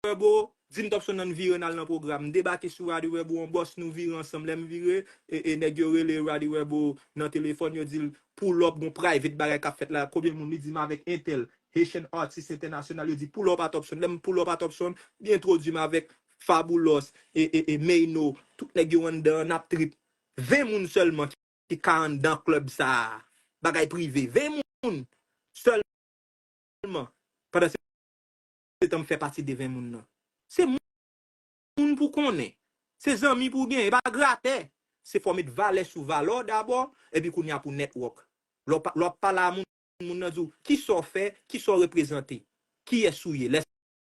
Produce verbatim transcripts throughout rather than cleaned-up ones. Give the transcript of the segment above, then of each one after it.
Rebel, di m Topson ann vire n al nan pwogram. M debake sou Roddy Rebel, yon bòs nou vire ansanm. Lè m vire, e, e nèg yo rele Roddy Rebel nan telefòn, yo di l, "Pull up, gon private bagay k ap fèt la." Konbyen moun? Li di m, "Avèk entèl, Haitian artist entènasyonal." Yo di, "Pull up a Topson." Lè m pull up a Topson, li entwodui m avèk Fabolous, e, e, e Mayno. Tout nèg yo anndan an, n ap trip. Ven moun sèlman ki ka anndan klèb sa a. Bagay prive. Ven moun sèlman. Pandan se tan, m fè pati de ven moun nan. Se moun pou konnen. Se zanmi pou gen. E pa gratè. Se fò w met valè sou valè w dabò, epi kounye a pou network. Lè w pa- lè w ap pale a moun, moun nan di w, "Kisa w fè? Kisa w reprezante? Kiyès ou ye?" Lè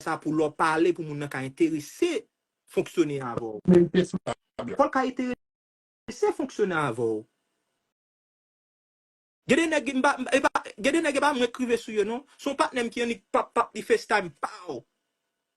sa pou lè w pale pou moun nan ka enterese fonksyone avè w. Medite sou sa, byen. Fò l ka enterese fonksyone avè w. Gen de nèg, m pa- e pa- gen de nèg, e pa mwen k rive sou yo, non. Se yon patnè m ki annik pap, pap, li FaceTime, pow!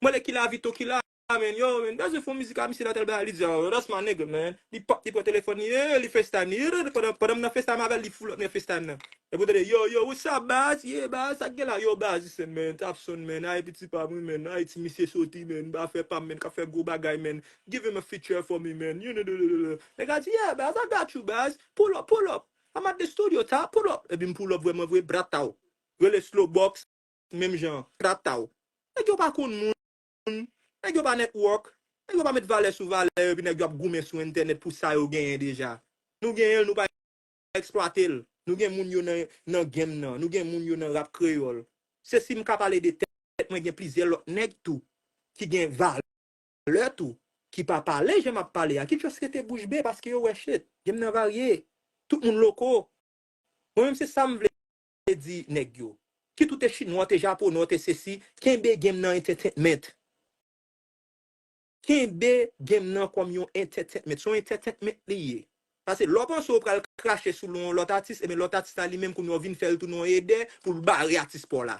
Mwen le ki la, Vito ki la, man, yo, man, bèze fon mizik a misye nan tèl bagay, li di, "Oh, that's my nigga, man." Li pap, li pran telefòn li, eh, li FaceTime li, eh, pandan, pandan m nan FaceTime avè l, li pull up nan FaceTime nan. Epi w tande, "Yo, yo, what's up, baz? Yeah, baz, sa k gen la? Yo, baz, listen, man, Topson, man, Ayiti pa m, wi, man, Ayiti misye soti, man, ba fè pa m, man, k ap fè gwo bagay, man, give him a feature for me, man, you know, do, do, do, do." Nèg la di, "Yeah, baz, I got you, baz, pull up, pull up, I'm at the studio, ta, pull up." Epi m pull up vrèman vre, brataw. Rele Slowbox, menm jan, trataw. Nèg yo pa konn moun, nèg yo pa network, nèg yo pa met valè sou valè yo, epi nèg yo ap goumen sou entènèt pou sa yo genyen deja. Nou genyen l, nou pa eksplwate l. Nou gen moun yo nan, nan game nan, nou gen moun yo nan rap kreyòl. Se si m ka pale de tèt mwen, gen plizyè lòt nèg tou ki gen valè tou, ki pa pale jan m ap pale a, ki just rete bouch be paske yo wè shit. Game nan varye. Tout moun loko. Mwen menm se sa m vle di nèg yo. Kit ou te chinwa, ou te japonè, ou te sesi, kenbe game nan entertainment. Kenbe game nan kòm yon entertainment. Se yon entertainment li ye. Paske lè w panse w pral krache sou yon lòt atis, ebyen lòt atis la li menm kounye a w vin fè l tounen yon ede pou l bare atis pa w la.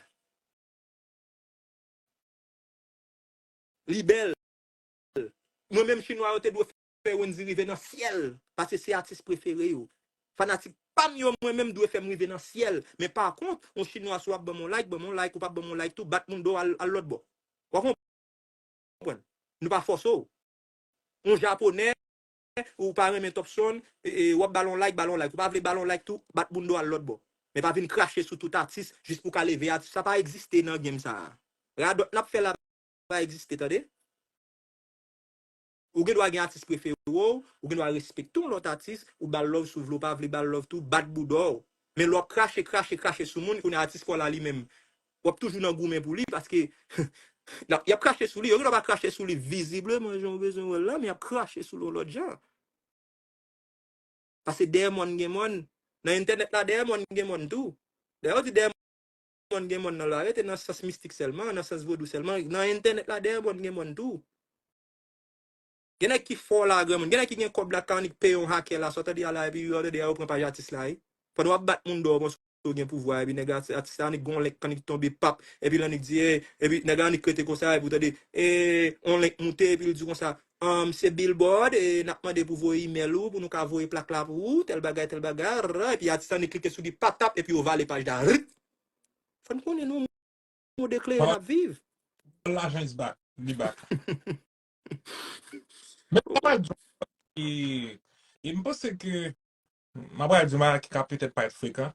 Li bèl. Mwen menm chinwa yo te dwe fè Wendyy rive nan syèl, paske se atis prefere yo. Fanatik pa m yo mwen menm dwe fè m rive nan syèl. Men pa kont, yon chinwa si w ap ban m yon like, ban m yon like, ou p ap ban m yon like tou, bat moun do al, al lòt bò. W a konprann? Nou pa fòse w. Yon japonè, ou pa renmen Topson, e, e, w ap ba l yon like, ba l yon like. Ou pa vle ba l yon like tou, bat moun do al lòt bò. Men pa vin krache sou tout atis jis pou w ka leve atis. Sa pa egziste nan game sa a. Radòt n ap fè la pa egziste, tande. Ou gen dwa gen atis prefere w, ou gen dwa respekte yon lòt atis, ou ba l love si w vle, ou pa vle ba l love tou, bat bouda w. Men lè w ap krache, krache, krache sou moun, kounye a atis pa w la li menm, w ap toujou nan goumen pou li, paske n ap- y ap krache sou li. Yo gen dwa pa krache sou li vizibleman jan w bezwen wè l la, men y ap krache sou li yon lòt jan. Paske dèyè mòn gen mòn. Nan entènèt la, dèyè mòn gen mòn tou. Dèyè yo di dèyè mòn gen mòn nan la, rete nan sans mistik sèlman, nan sans vodou sèlman. Nan entènèt la, dèyè mòn gen mòn tou. Gen nèg ki fò la, granmoun. Gen nèg ki gen kòb la, ka annik peye yon hakè la, sa w tande a la, epi yo tande a yo pran paj atis la, wi. Pandan w ap bat moun dò, w panse w gen pouvwa, epi nèg atis la annik gon lèk k annik tonbe pap, epi l annik di, e, epi nèg la annik rete konsa, epi w tande, e, yon lèk moute, epi l di konsa, um, se Billboard, e, n ap mande pou voye email ou, pou nou ka voye plak la pou ou, tèl bagay, tèl bagay, ra, epi atis la annik klike sou li, patap, epi yo vale paj la, rit. Fò n konnen nou, mond eklere n ap viv. Lajan is back, li back. Men sa va di, e, e m panse ke, m ap pral di yon bagay ki ka petèt parèt frekan.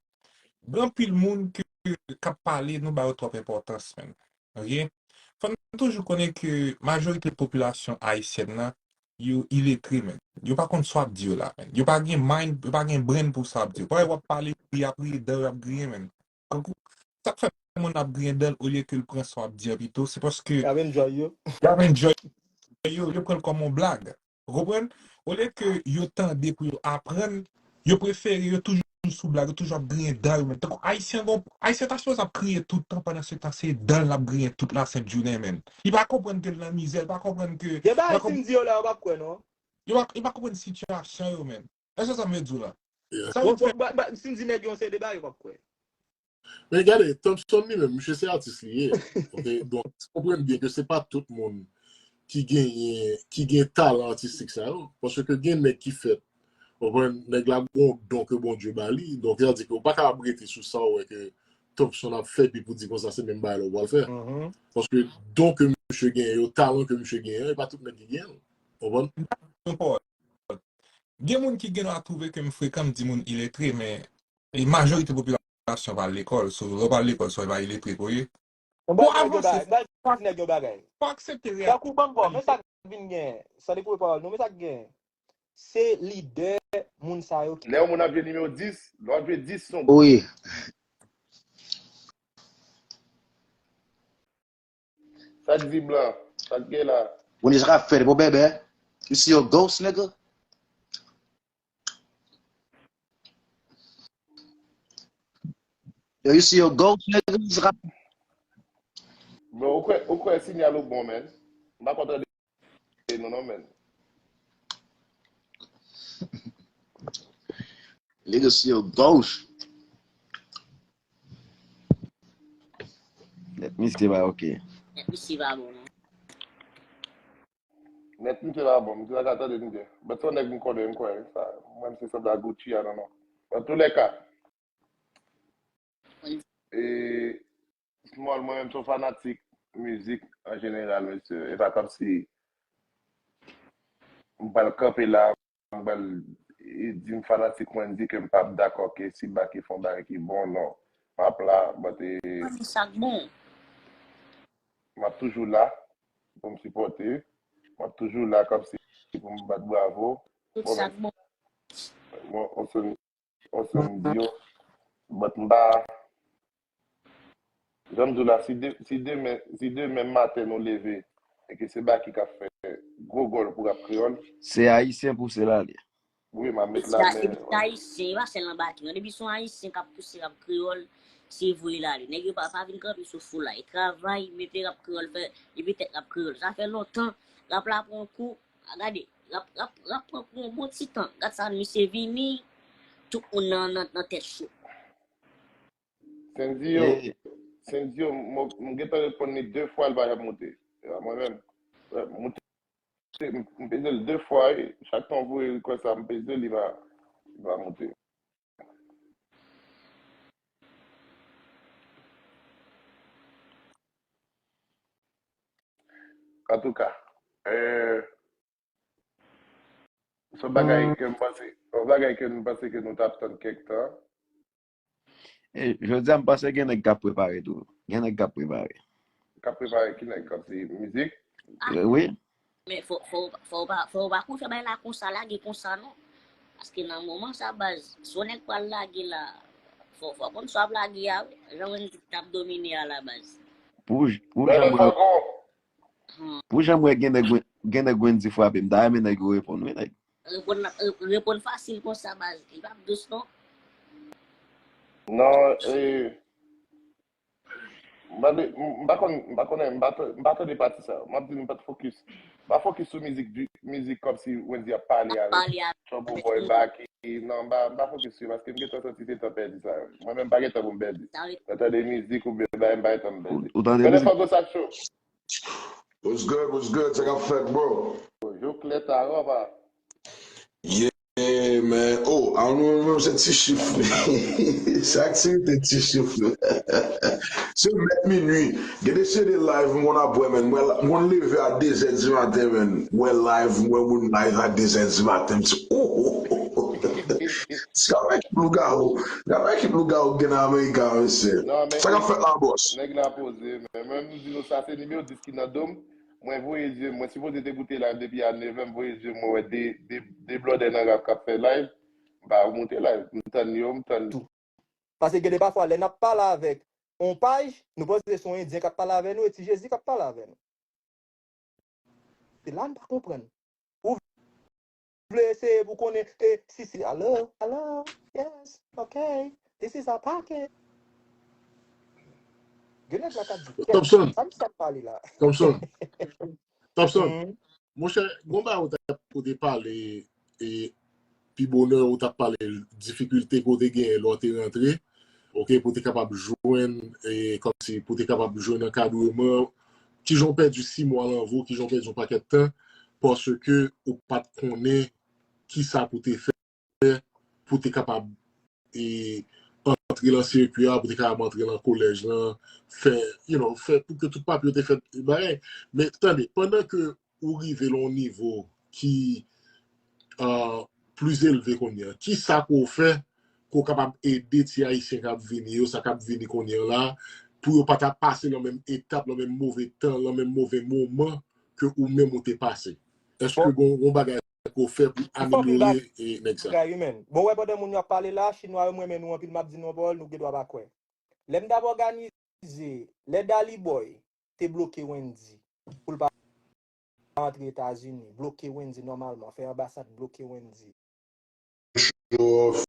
Gen anpil moun ke, k ap pale, nou ba yo twòp enpòtans, menm. Ok? Fò n toujou konnen ke majorite popilasyon ayisyèn nan, yo iletre, menm. Yo pa konn sa w ap di yo la, menm. Yo pa gen mind, yo pa gen brain pou sa w ap di yo. Parèy w ap pale, y ap riye, dan yo ap griyen, menm. Kankou, sa k fè moun ap griyen dan l olye ke l pran sa w ap di an pito, se paske y ap enjoy yo. Y ap enjoy yo, yo pran l kòm yon blag. Ou konprann? Olye ke yo tande pou yo aprann, yo prefere yo toujou sou blag, yo toujou ap griyen dan yo, menm. Tankou Ayisyen gon, Ayisyen ta sipoze ap kriye tout tan, pandan se tan se dan l ap griyen tout lasent jounen, menm. Li pa konprann ke l nan mizè, li pa konprann ke, gen bagay si m di yo la, yo p ap kwè, non. Yo pa, yo pa konprann sitiyasyon yo, menm. Èske sa m vle di w la? Yeah. Sa vin fè. Bon, bon, ba, ba, si m di nèg yo yon seri de bagay, yo p ap kwè. Men gade, Topson li menm, misye se atis li ye. Ok, donk, konprann byen ke se pa tout moun ki genyen, ki gen talan atistik sa yo. Paske gen nèg ki fèt, konprann, nèg la gon don ke Bondye ba li. Donk, sa di ke ou pa ka ap rete sou sa ou wè ke Topson ap fè, epi pou di konsa se menm bagay la ou pral fè. Mhm. Paske don ke misye genyen yo, talan ke misye genyen an, e pa tout nèg ki genyen l. Konprann? Yon pawòl. Gen moun ki gen dwa twouve ke m frekan, m di moun iletre, men e majorite popilasyon pa al lekòl. So, lè w pa al lekòl, sa w pa iletre ke w ye. Bon, avanse. Fò aksepte reyalite. Tankou ban m bò, men sa k vin gen. San dekoupe pawòl nou, men sa k gen. Se lidè moun sa yo ki. Lè yon moun ap jwe nimewo dis, lè w ap jwe dis se yon. Wi. Sa k di blan? Sa k gen la? Moun sa k ap fè bon bèbè. You see your ghost, nigga? Yo, you see your ghost, nigga? Sa k ap. Bro, ou kwè, ou kwè sinyal ou bon, man? M pa konn tande nou non, man. Nigga, see your ghost. Nèt misye pa oke. Nèt misye pa bon non. Nèt misye pa bon, misye pa ka tande misye. But se yon nèg m konnen, m kwè sa. Mwen, misye sanble a Gucci, I don't know. Antoulèka, e, Small, mwen menm, se yon fanatik mizik an jeneral, mesye. E pa kòmsi m pral kanpe la, m pral e, di m fanatik Wendy ke m p ap dakò ke si Baky fè yon bagay ki bon, non. M ap la, but e, Mwen di sa k bon. M ap toujou la pou m sipòte. M ap toujou la kòmsi pou m bat bravo. Tout sa k bon. Bon, on se, on se m di yo. But m pa, jan m di w la, si, de, si, demen, si demen maten nou leve e ke se Baky k ap fè gwo gòl pou rap kreyòl. Se ayisyen pou se la li. Wi, m ap met la men. Depi se ayisyen, e pa sèl nan Baky non. Depi se yon ayisyen k ap pouse rap kreyòl, se voye l ale. Nèg yo pa, pa vin kanpe sou fou la. E travay, mete rap kreyòl fè, epi tèt rap kreyòl. Sa fè lontan, rap la pran kou. Gade, rap, rap, rap pran kou yon bon ti tan. Gad sa misye vini, tout moun nan, nan, nan tèt cho. Sendio, Sendio, m gentan reponn li de fwa, li pa janm moute. Mwen menm, moute, m peze l de fwa, wi. Chak tan w voye request la, m peze l, li pa, li pa moute. Antouka, euh, se yon bagay ke m panse, yon bagay ke m panse ke nou t ap tann kèk tan. E, jodi a, m panse gen nèg k ap prepare tou. Gen nèg k ap prepare. K ap prepare ki nèg? Kòmsi mizik? Wi. Men fò, fò, fò w pa, fò w pa konfye bagay la konsa, lage konsa non. Paske nan moman sa, baz, si yon nèg pral lage la, fò, fò w konn sa w ap lage a, wi. Jan Wendy t ap domine a la, baz. Pou, pou jan mwen, pou jan mwen gen nèg, gen nèg Wendy frape, m ta renmen nèg yo reponn, wi, nèg. Reponn, reponn fasil konsa, baz. Li p ap dous, non. Non, e, m pa, m pa konn, m pa konnen, m pa, m pa tande pati sa. M ap di m pa t fokis. M pa fokis sou mizik, mizik kòmsi Wendy ap pale avèk Trouble Boy Baky. Non, m pa, m pa fokis sou yo, paske m gentan santi se tan pèdi sa. Mwen menm, m pa gen tan pou m pèdi. Nan tande mizik oubyen bagay, m pa gen tan pou m pèdi. Ou tande mizik? Fòk ou sa cho. What's good, what's good? Sa k ap fèt, bro? Jou klè ta, apa? Yeah, man. Oh, I don't know, se ti chif. Se aktivite ti chif. Se mèt minui. Gen de seri de live m konn ap wè, man. M konn leve a de zè di maten, man. M wè live, m wè moun live a de zè di maten. M di, oh, oh, oh, oh. Sa wè ki lougawou. Sa wè ki lougawou gen nan Amerika, mesye. Sa k ap fèt la, bòs? Nèg la poze, men mwen m di nou sa, se nimewo dis ki nan do m. Mwen voye zye m, mwen sipoze te koute live depi a nevè, m voye zye m, mwen wè de, de, de blòdè nan rap k ap fè live. M pa moute live, m tann yo, m tann. Paske gen de pafwa, lè n ap pale avèk on paj, nou panse se yon endyen k ap pale avè nou, e ti Jezi k ap pale avè nou. Se la n pa konprann. Ou vle eseye pou konnen e si se hello, hello, yes, ok, this is our pocket. Gen nèg la k ap di, Thompson, sa misye ap pale la? Thompson, Thompson, monchè, gon bagay ou t ap, ou te pale e pi bonè ou t ap pale difikilte ke w te genyen lè w te rantre, ok, pou w te kapab jwenn, e, kòmsi, pou w te kapab jwenn ankadreman, kijan w pèdi sis mwa lanvou, kijan w pèdi yon pakèt tan, paske ou pa t konnen kisa pou w te fè pou w te kapab, e, antre lan sirkwi a, pou te kapab antre lan kolèj lan, fè, you know, fè pou ke tout papye yo te fèt bagay. Men tande, pandan ke ou rive lan yon nivo ki uh, plis elve kounye a, kisa ke w fè ke w kapab ede ti Ayisyen k ap vini yo, sa k ap vini kounye a la, pou yo pa ta pase lan menm etap, lan menm move tan, lan menm move moman ke ou menm ou te pase? Èske gon, gon bagay ke w fè pou amelyore nèg sa? Bon, wè, pandan moun yo ap pale la, chinwa yo, m renmen nou anpil, m ap di nou yon pawòl, nou gen dwa pa kwè. Lè m t ap òganize, lè Dali Boy te bloke Wendy pou l pa antre Etazini, bloke Wendy nòmalman, fè anbasad bloke Wendy.